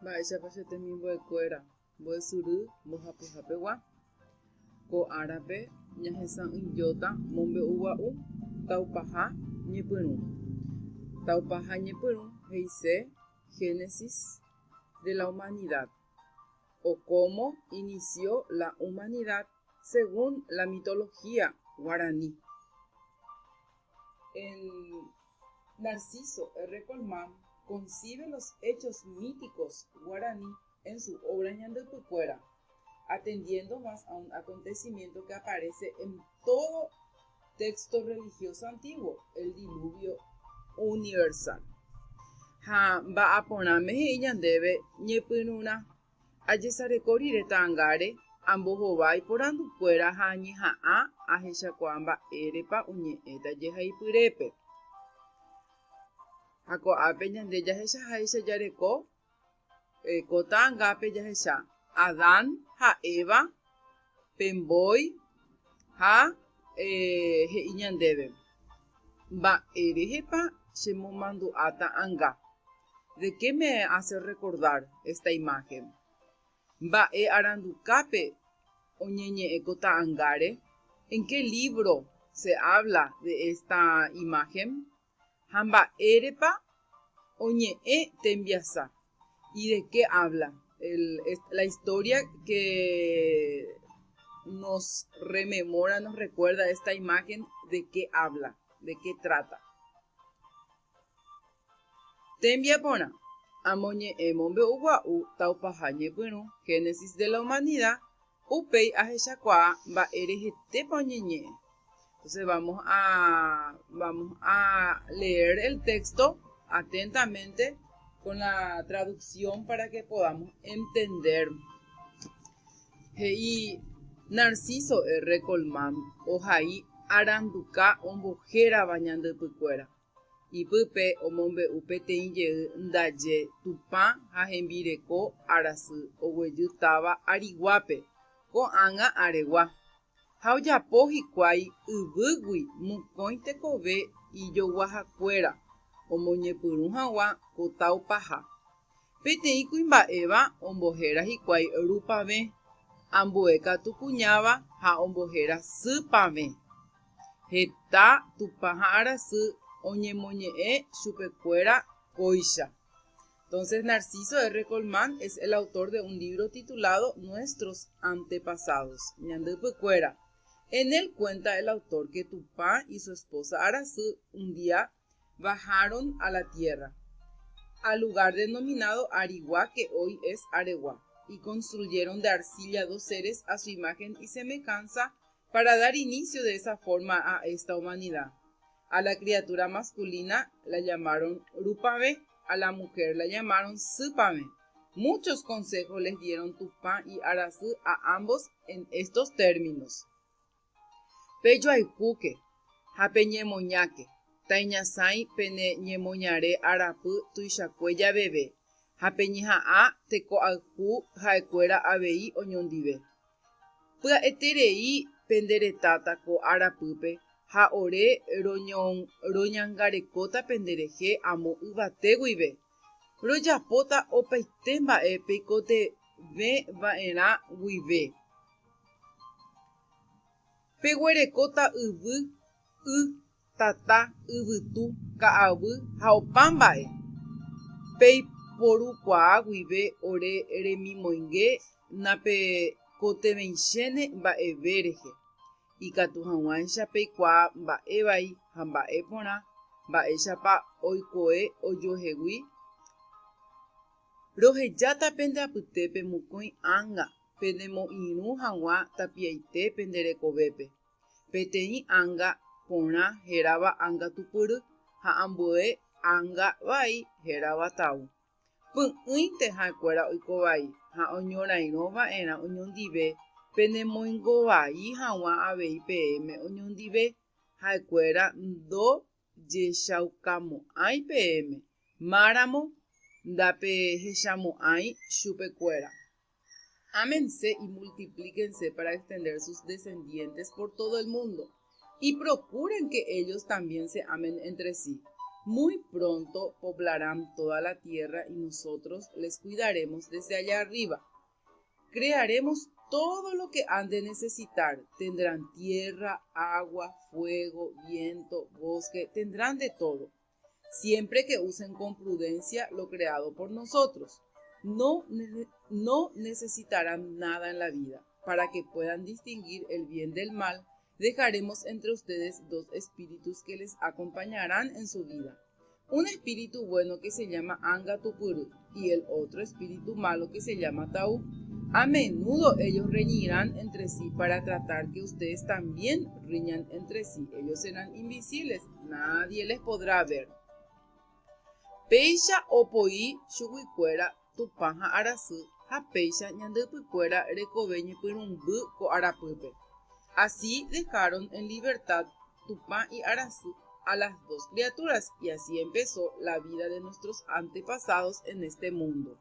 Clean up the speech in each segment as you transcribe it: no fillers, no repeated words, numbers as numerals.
Mba'éichapa che temimbo'ekuéra mbo'esyry mbohapyhapegua? Ko árape ñahesa'ỹijóta mombe'ugua'u taupaha ñepyrũ. Taupaha ñepyrũ he'ise Génesis de la humanidad o cómo inició la humanidad según la mitología guaraní. En Narciso R. Colmán concibe los hechos míticos guaraní en su obra Ñande Ypykuéra, atendiendo más a un acontecimiento que aparece en todo texto religioso antiguo, el diluvio universal. Ha mba'aporãme he'i ñandéve ñepyrũrã Ajesareko rire ta'angáre, ambohovái porandukuéra ha añeha'ã ahechakuaa mba'érepa oñe'ẽta jehaipyrépe. Ha ko'ápe ñande jahechaháicha jareko ko ta'angápe jahecha Adán ha Eva pe mbói ha he'i ñandéve, Mba'érehepa chemomandu'a ta'anga? De qué me hace recordar esta imagen? Mba'e arandukápe oñeñe'ẽ ko ta'angáre? En qué libro se habla de esta imagen? Ha mba'érepa oñe'ẽ tembiasa? Y de qué habla el, la historia que nos rememora, nos recuerda esta imagen, de qué habla, de qué trata. Tembiaporã, amoñe'ẽ mombe'ugua'u taupaha ñepyrũ Génesis de la humanidad Upéi ahechakuaa mba'erehetépa oñeñe'ẽ. Entonces vamos a, vamos a leer el texto atentamente con la traducción para que podamos entender. He'i Narciso R. Colmán ohai aranduka ombohérava ñande ypykuéra. Ipype omombe'u peteĩ jey ndaje Tupã ha hembireko arasy oguejy táva Ariguápe, ko'ág̃a Aregua. Ha ojapo hikuái yvýgui mokõi tekove ijoguahakuéra omoñepyrũ hag̃ua ko taupaha. Peteĩ kuimba'éva ombohéra hikuái Rupavẽ, ambue katu kuñáva ha ombohéra Sypavẽ. Heta Tupã ha Arasy oñemoñe'ẽ chupekuéra kóicha. Entonces Narciso R. Colmán es el autor de un libro titulado Nuestros antepasados, Ñande Ypykuéra. En él cuenta el autor que Tupã y su esposa Arasy un día bajaron a la tierra, al lugar denominado Arigua que hoy es Aregua, y construyeron de arcilla dos seres a su imagen y semejanza para dar inicio de esa forma a esta humanidad. A la criatura masculina la llamaron Rupave, a la mujer la llamaron Sypave. Muchos consejos les dieron Tupã y Arasy a ambos en estos términos. Pejoayhúke ha peñemoñáke, taiñasãi pene ñemoñare arapy tuichakue javeve, ha peñeha'ã tekoayhu ha'ekuéra avei oñondive. Pya'eterei pende retáta ko arapýpe ha ore roñangarekóta penderehe amo yvate guive. Rojapóta opaite mba'e peikotevẽ va'erã guive. Peguerekóta yvy, y, tata, yvytu, ka'aguy ha opa mba'e. Peiporukuaa guive ore remimoinge napekotevẽichéne mba'eve rehe, ikatu hag̃uáicha peikuaa mba'e vai ha mba'e porã, mba'éichapa oikoe ojuehegui. Rohejáta pende apytépe mokõi ánga penemoirũ hag̃ua tapiaite pende rekovépe, peteĩ ánga porã hérava ánga tupyry ha ambue ánga vai hérava tau. Py'ỹinte ha'ekuéra oiko vai ha oñorairõ va'erã oñondive penemoingovai hag̃ua avei peẽme oñondive, ha'ekuéra ndo jechaukamo'ãi peẽme, máramo ndapehechamo'ãi chupekuéra. Ámense y multiplíquense para extender sus descendientes por todo el mundo, y procuren que ellos también se amen entre sí. Muy pronto poblarán toda la tierra y nosotros les cuidaremos desde allá arriba. Crearemos todo lo que han de necesitar. Tendrán tierra, agua, fuego, viento, bosque, tendrán de todo. Siempre que usen con prudencia lo creado por nosotros. No, no necesitarán nada en la vida. Para que puedan distinguir el bien del mal, dejaremos entre ustedes dos espíritus que les acompañarán en su vida. Un espíritu bueno que se llama Angatupuru y el otro espíritu malo que se llama Tau. A menudo ellos reñirán entre sí para tratar que ustedes también riñan entre sí. Ellos serán invisibles, nadie les podrá ver. Péicha opoi chuguikuéra Tupã ha Arasy ha péicha ñande ypykuéra rekove ñepyrũmby ko arapýpe. Así dejaron en libertad Tupã y Arasy a las dos criaturas y así empezó la vida de nuestros antepasados en este mundo.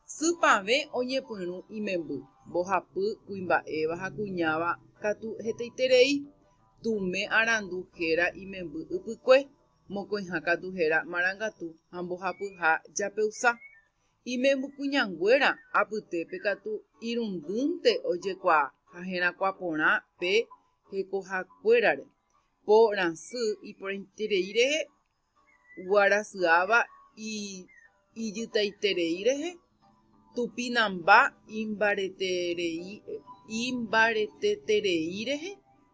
Sypavẽ oñepyrũ imemby, mbohapy kuimba'éva ha kuñáva katu hetaiterei, Tume arandu héra imemby ypykue, mokõiha katu héra Marangatu ha mbohapyha Japeusa. Imembykuñanguéra apytépe katu irundýnte ojekuaa ha herakuã porã pe hekohakuérare. Po rasy iporãiterei rehe, guarasyáva ijytaiterei rehe, tupinamba imbareteterei rehe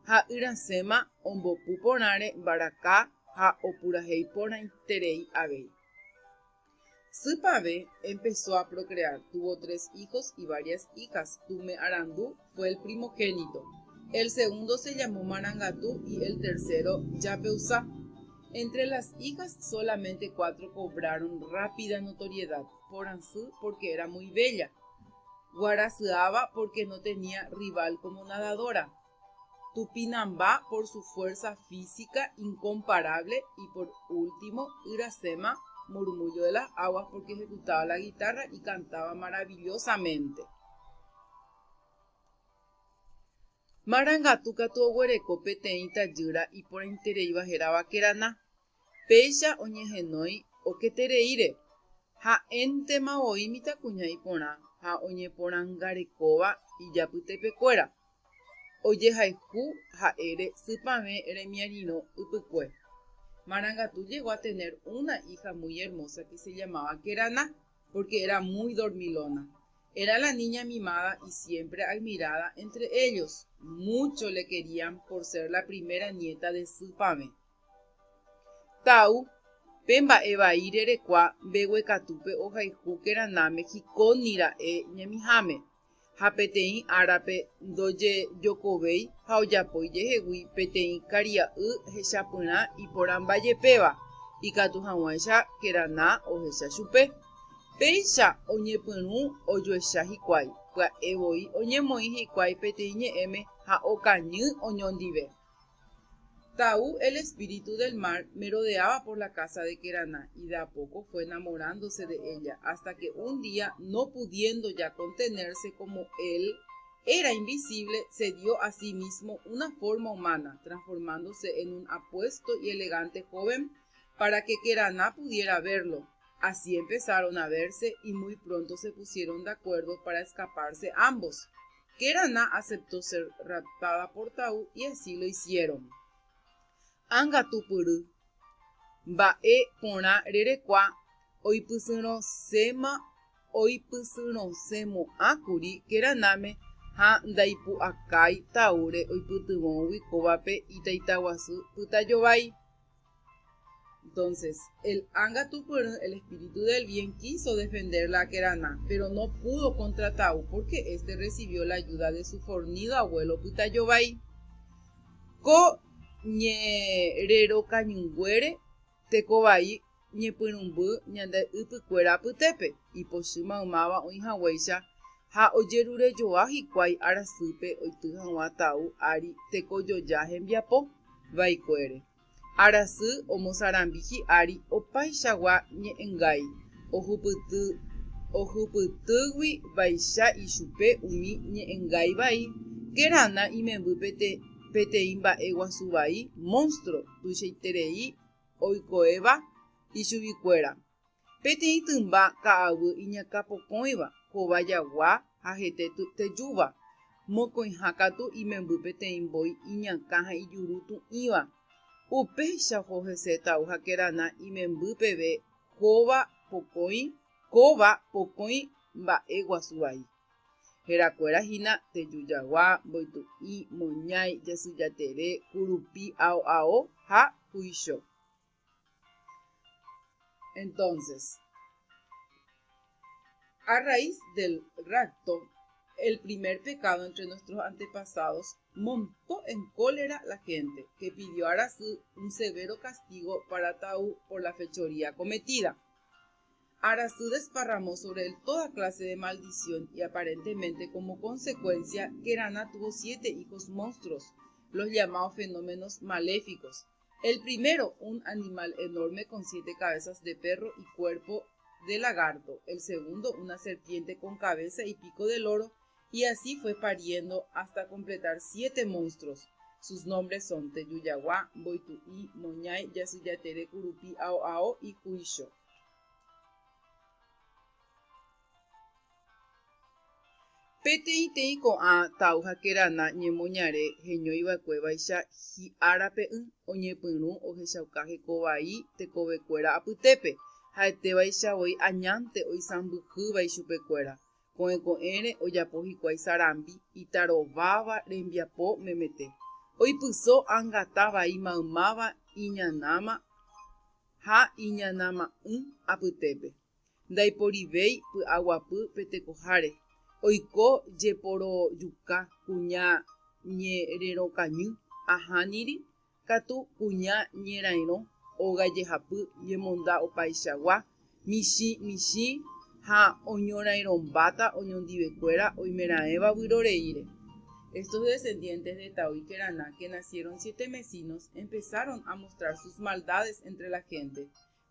ha yrasẽma ombopu porãre mbaraka ha opurahéi porãiterei avei. Sypavẽ empezó a procrear, tuvo tres hijos y varias hijas, Tume Arandu fue el primogénito, el segundo se llamó Marangatú y el tercero Yapeusá. Entre las hijas solamente cuatro cobraron rápida notoriedad, Poransy porque era muy bella, Guarasyava porque no tenía rival como nadadora, Tupinambá por su fuerza física incomparable y por último Yrasema, murmullo de las aguas porque ejecutaba la guitarra y cantaba maravillosamente. Marangatu katu oguereko peteĩ tajýra iporãitereíva hérava Kerana. Péicha oñehenói oketereíre, ha'éntema voi mitãkuña iporã ha oñeporãngarekóva ijapytepekuéra. Ojehayhu ha'ére sypavẽ remiarirõ ypykue. Marangatu llegó a tener una hija muy hermosa que se llamaba Kerana, porque era muy dormilona. Era la niña mimada y siempre admirada entre ellos. Mucho le querían por ser la primera nieta de Sypavẽ. Tau, pe mba'e vai rerekua mbeguekatúpe ohayhu Keranáme hikóni ra'e ñemiháme, ha peteĩ árape ndojejokovéi ha ojapo ijehegui peteĩ karia'y hechapyrã iporãmbajepéva, ikatu hag̃uáicha Keraná ohecha chupe. Péicha oñepyrũ ojuecha hikuái, pya'e voi oñemoĩ hikuái peteĩ ñe'ẽme ha okañy oñondive. Tau, el espíritu del mar, merodeaba por la casa de Keraná y de a poco fue enamorándose de ella, hasta que un día, no pudiendo ya contenerse como él era invisible, se dio a sí mismo una forma humana, transformándose en un apuesto y elegante joven para que Keraná pudiera verlo. Así empezaron a verse y muy pronto se pusieron de acuerdo para escaparse ambos. Kerana aceptó ser raptada por Tau y así lo hicieron. Angatupyry, mba'e porã rerekua oipysyrõséma oipysyrõsemo'ãkuri Keranáme ha ndaipu'akái Taúre oipytyvõgui kóvape itaitaguasu pytajovái. Entonces, el Angatupyry, el espíritu del bien, quiso defenderla a Keraná, pero no pudo contra Tau porque este recibió la ayuda de su fornido abuelo Pytajovái. Ko ñererokañynguére tekovai ñepyrũmby ñande ypykuéra apytépe, ipochy maymáva oĩ haguéicha ha ojerurejoa hikuái arasýpe oity hag̃ua Tau ári tekojoja hembiapo vaikuére. Arasy omosarambi hi'ári opaichagua ñe'ẽngái, ohupyty ohupytýgui vaicha ichupe umi ñe'ẽngái vai, Kerana imemby peteĩ mba'e guasu vai, monstruo, tuichaiterei. Oikoéva ichuguikuéra. Peteĩ tymba ka'aguy iñakã pokõiva, hova jagua ha hete tejúva. Mokõiha katu imemby peteĩ mbói iñakã ha ijuru tu'ĩva. Upéicha oho hese Tau ha Kerana imemby peve hóva pokõi, kóva pokõi mba'e guasu vai. Herakuéra hína teju jagua, mboitu'i, moñái, jasyjatere, kurupi, ao ao ha kuicho. Entonces, a raíz del rapto, el primer pecado entre nuestros antepasados, montó en cólera la gente, que pidió a Arasy un severo castigo para Tau por la fechoría cometida. Arasy desparramó sobre él toda clase de maldición y aparentemente como consecuencia Kerana tuvo siete hijos monstruos, los llamados fenómenos maléficos. El primero, un animal enorme con siete cabezas de perro y cuerpo de lagarto. El segundo, una serpiente con cabeza y pico de loro, y así fue pariendo hasta completar siete monstruos. Sus nombres son Teyuyaguá, Boitu'i, Moñái, Yasyjatere, Kurupi, Ao Ao y Juicho. Peteĩteĩ ko'ã Tau ha Kerana ñemoñare heñoiva'ekuévaicha hi'árape'ỹ oñepyrũ ohechauka heko vai tekovekuéra apytépe, ha'etévaicha voi añánte oisãmbyhýva ichupekuéra. Ko'ẽ ko'ẽre ojapo hikuái sarambi itarováva rembiapo memete. Oipyso angata vai maymáva iñanáma ha iñanama'ỹ apytépe. Ndaiporivéi py'aguapy pe tekoháre, oiko jeporojuka kuña ñererõkañy, ahániri katu kuña ñerairõ, óga jehapy, ñemonda opaichagua, michĩ michĩ ha oñorairõmbáta oñondivekuéra oimeraẽva vyroreíre. Estos descendientes de Tau y Keraná que nacieron sietemesinos empezaron a mostrar sus maldades entre la gente.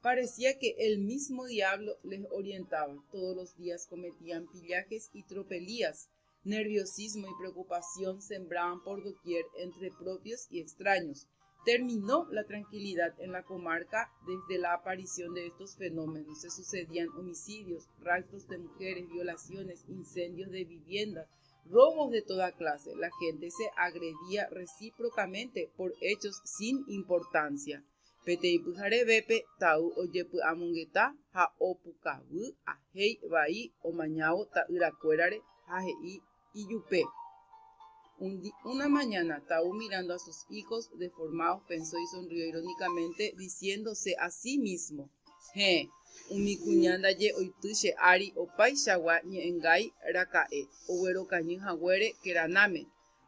Parecía que el mismo diablo les orientaba. Todos los días cometían pillajes y tropelías. Nerviosismo y preocupación sembraban por doquier entre propios y extraños. Terminó la tranquilidad en la comarca desde la aparición de estos fenómenos. Se sucedían homicidios, raptos de mujeres, violaciones, incendios de viviendas, robos de toda clase. La gente se agredía recíprocamente por hechos sin importancia. Peteĩ pyharevépe Tau ojepy'amongeta ha opukavy ahéi vai omañávo ta'yrakuérare ha he'i ijupe. Una mañana, Tau mirando a sus hijos deformados pensó y sonrió irónicamente diciéndose a sí mismo, Héẽ, umi kuña ndaje oity che ári opaichagua ñe'ẽngái raka'e oguerokañy haguére Keranáme,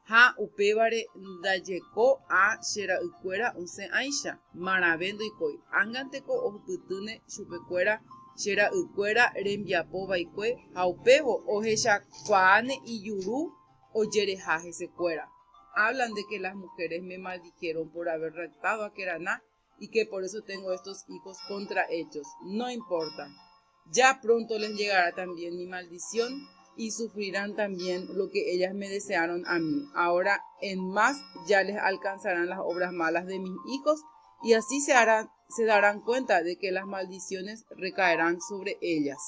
Ha upévare ndajeko ã che ra'ykuéra osẽ ãicha, marãve ndoikói, ág̃anteko ohupytýne chupekuéra che ra'ykuéra rembiapo vaikue ha upévo ohechakuaáne ijuru ojereha hesekuéra. Hablan de que las mujeres me maldijeron por haber raptado a Keraná y que por eso tengo estos hijos contrahechos. No importa. Ya pronto les llegará también mi maldición y sufrirán también lo que ellas me desearon a mí. Ahora en más ya les alcanzarán las obras malas de mis hijos y así se, harán, se darán cuenta de que las maldiciones recaerán sobre ellas.